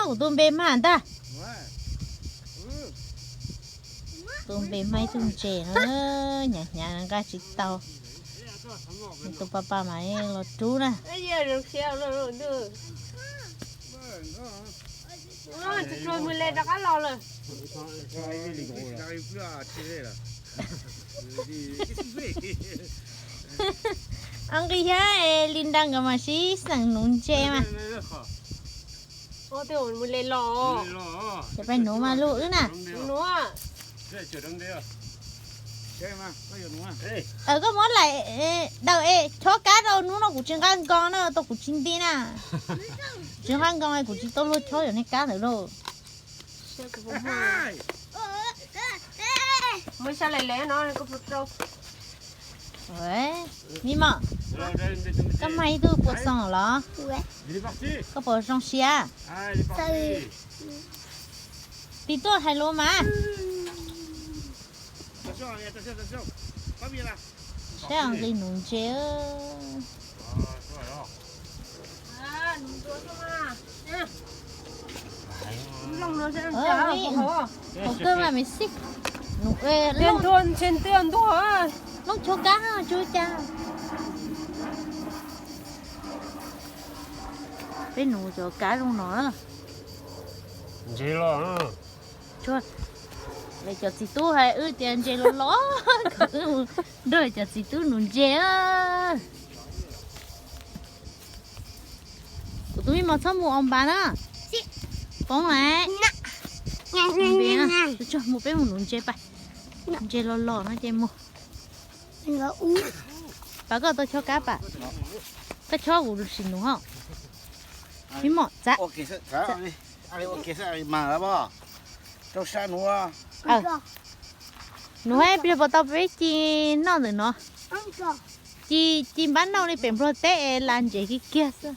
Kuv tus npe mas ntag. Tus npe mas ib tug ntses no, hnyav hnyav nqa tsis tau. Tus paj paj mas los rub na. Nqis thiab li nra nkawd mas sib xeem nuv ntses mas. Ces peb nuv mas lub wb na. Koj muab laim daws es chob kab rau, hnub no kuv tsis nqa nkoos na, tau kuv tsis nti na. Tsis nqa nkoos kuv tsis tau luag chob yog nej kab ntawd lauj. Mim mom, koj mag ib tug puas xoom los? Koj puas zoo siab? Tig tuaj hais lus mas. Saib nqis nuv ntses. Hauv kawg mas mim xij. Looj chob kab tsuj cas. Peb nuv cov kab zoo no. Ntses los. Cov txiv tub hais wb tias ntses los los, wb mus nrog cov txiv tub nuv ntses. Kuv tus me mos txhob mus os npam na. Poob lawm. Tsuag tsuag mus peb mus nuv ntses pais. Ntses los los no ces mus. Pas koj tau chob kab pas. Koj chob kuv sim nuv hos. Me mom txav. Rau sab nuv. Nuv peb puas tau peb ci noj ntawm no. Ci, ci npab noj li pem Nplog teb es la ntses kiag kiag xwb.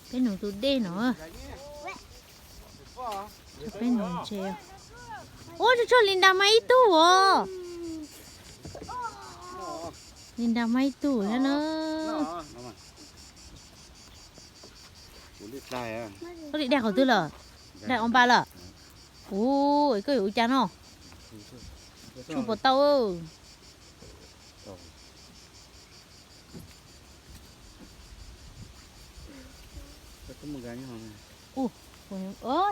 Peb nuv tus dej no. Peb nuv ntses. Ua tsuag tsuag li nra mas ib tug os. Li nra mas ib tug thiab na. Koj li dag qhov twg lawm? Dag os npam lawm. Ua koj yuav ua cas no? Tsuag puas tau.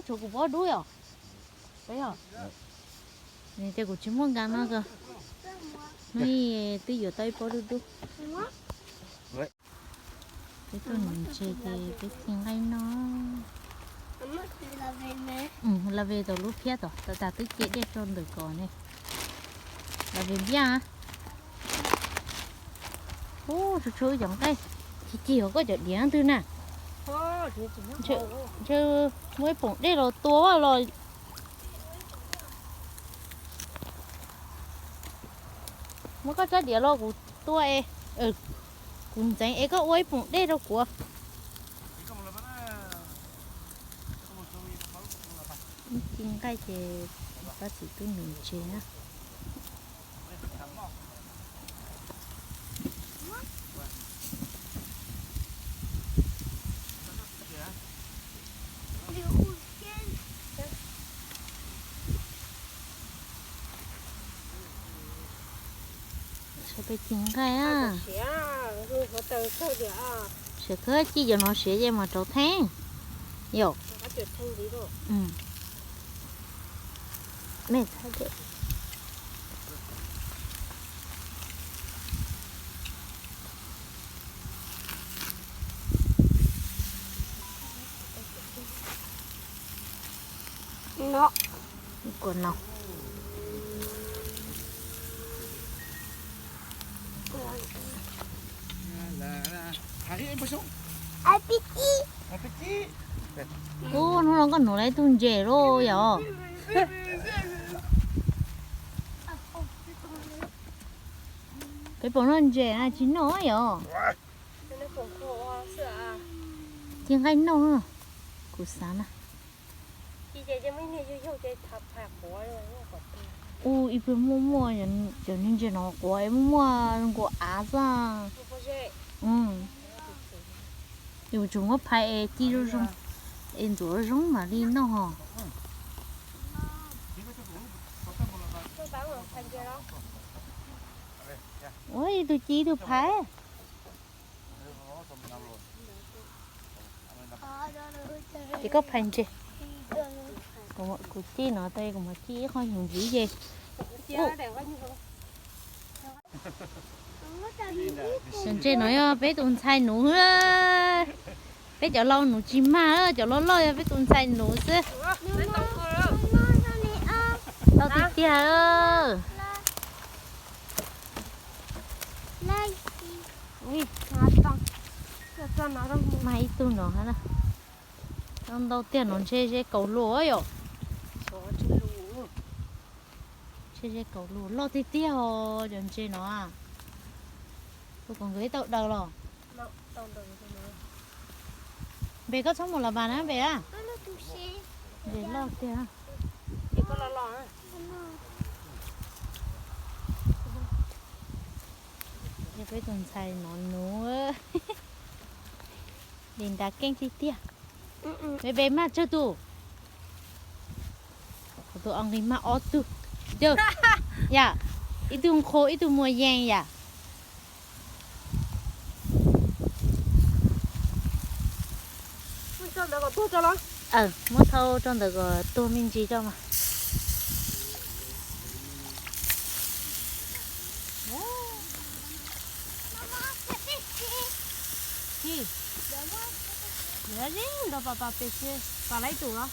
Tsuag kuv pob dub yom. Ces kuv tsis muaj nkas no. Nws twb yuav tau ib pob dub dub. Peb tuaj nuv ntses ces peb ci nqaij noj. La ve tau lub phiab tod, tas tas twb ce dej rau ntawm ko ne. La ve npiaj. Ub, tshuav tshuav cov nqaij. Ci ci os, koj cov diav twg na? Ntshe muaj ib poom dej los tua los. Muab koj tsob diav los kuv tua es, kuv ntxeev es koj ua ib poom dej rau kuv. Ci nqaij ces pab txiv tub nuv ntses na. Sawv peb ci nqaij a. Siav kawg, ci cov no siav ces mas rauv theeb yom. Kuv no. Ub, hnub no koj nuv lawm ib tug ntses lauj yom. Peb puas noj ntses na? Tsis noj yom. Ci nqaij noj, kuv xav na. Ub, ib pliag muaj muaj cov niag ntses no quav es muaj muaj nkaus av xwb. Yus tsum muab phais es ci zoo zoo, es ntxuav zoo mam li noj ho. Ua ib tug ci ib tug phais. Ces koj phais ntses. Kuv ci no tas kuv mam ci ib qho nyuag ntxiv ces. Cov ntses no yog peb tus ntxhais nuv. Peb cov laus nuv tsis mag, cov loj loj yog peb tus ntxhais nuv xwb. Loj tiag tiag. Mag ib tug no na. Ntau tiag no ntshe ze kaus lus yom. Ntshe ze kaus lus loj tiag tiag os cov ntses no. Tus kaus nkawd ib tau daws los. Npe koj txhob mus las vas na npe a. Npe loj tiag. Yog peb tus ntxhais no nuv. Li nrad keej tiag tiag. Npe npe mag tsawg tus. Kuv tus o nqis mag ob tug. Yam, ib tug nqho ib tug muag yees yam. Muab thau rau ntawd kom tuag me ntsis tso mas. Ntau pab pab pem seb pab lawv ib tug los.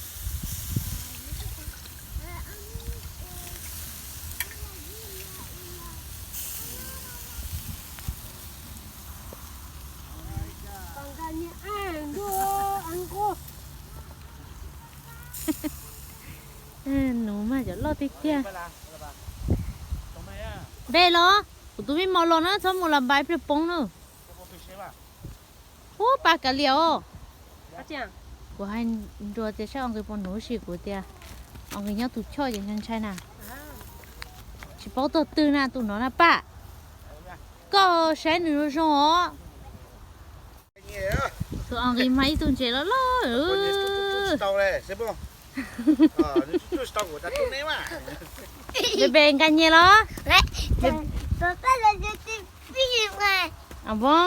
Nuv mas cov loj tiag tiag. Npe los, kuv tus me mos los na txhob mus las npais pliag poob na. Ub, pab kav liam os. Kuv hais nrua tias saib o nqis puas nuv si kuv tias o nqis nyob tus choj ces ntshai ntshai na. Tsis paub tuag twg na tus no na pab. Koj saib nws zoo zoo os. Tus o nqis mag ib tug ntses loj loj. Npe npe nkag nyias los.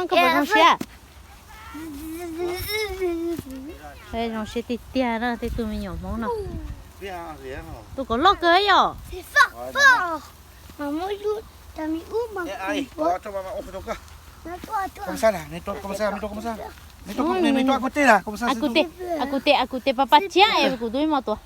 Koj puas zoo siab? Zoo siab tiag tiag na tej tug me nyuam Hmoob no. Tus kom loj kawg yom. A kuv tes, a kuv tes pab pab thiab es kuv tus me mos tuaj.